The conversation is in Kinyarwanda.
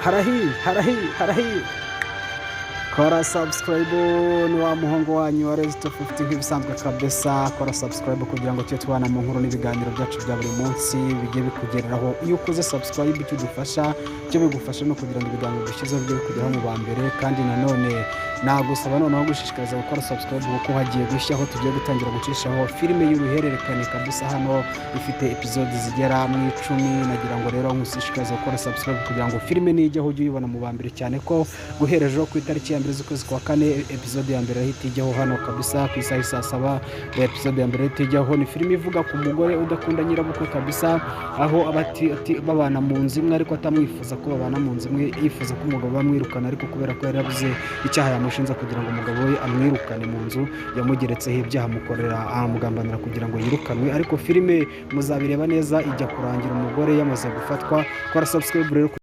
Harahiye, harahiye, harahiye. Kora subscribe. Ni wa muhungu wanyu wa Rezito 50 nk'ibisanzwe kabisa. Kora subscribe kugira ngo tujye tubana mu nkuru n'ibiganiro byacu bya buri munsi, bijye bikugereraho. Iyo ukoze subscribe, icyo udufasha, icyo bigufasha no kugira ngo ibiganiro dushyizeho bijye bikugeraho mu ba mbere. Kandi nanone nagusaba noneho gushishikariza gukora subscribe, kuko hagiye gushyaho, tugiye gutangira gucishaho filime y'uruhererekane kabisa. Hano ifite episode zigera mu 10. Nagira ngo rero nkushishikarize gukora subscribe kugira ngo filime nijyaho ujye uyibona mu ba mbere, cyane ko guhera ejo ku itariki ya 1 z'ukwezi kwa kane episode ya mbere ihita ijyaho hano kabisa ku isaha saa 7. Episode ya mbere ihita ijyaho. Ni filime ivuga ku mugore udakunda nyirabukwe kabisa, aho aba babana mu nzu imwe ariko atamwifuza ko babana mu nzu imwe, yifuza ko umugabo bamwirukana. Ariko kubera ko yari yabuze icyaha yamushinja kugira ngo umugabo we amwirukane mu nzu, yamugeretseho ibyaha, amukorera, aramugambanira kugira ngo yirukanwe. Ariko filime muzabireba neza, ijya kurangira umugore yamaze gufatwa. Kora subscribe rero.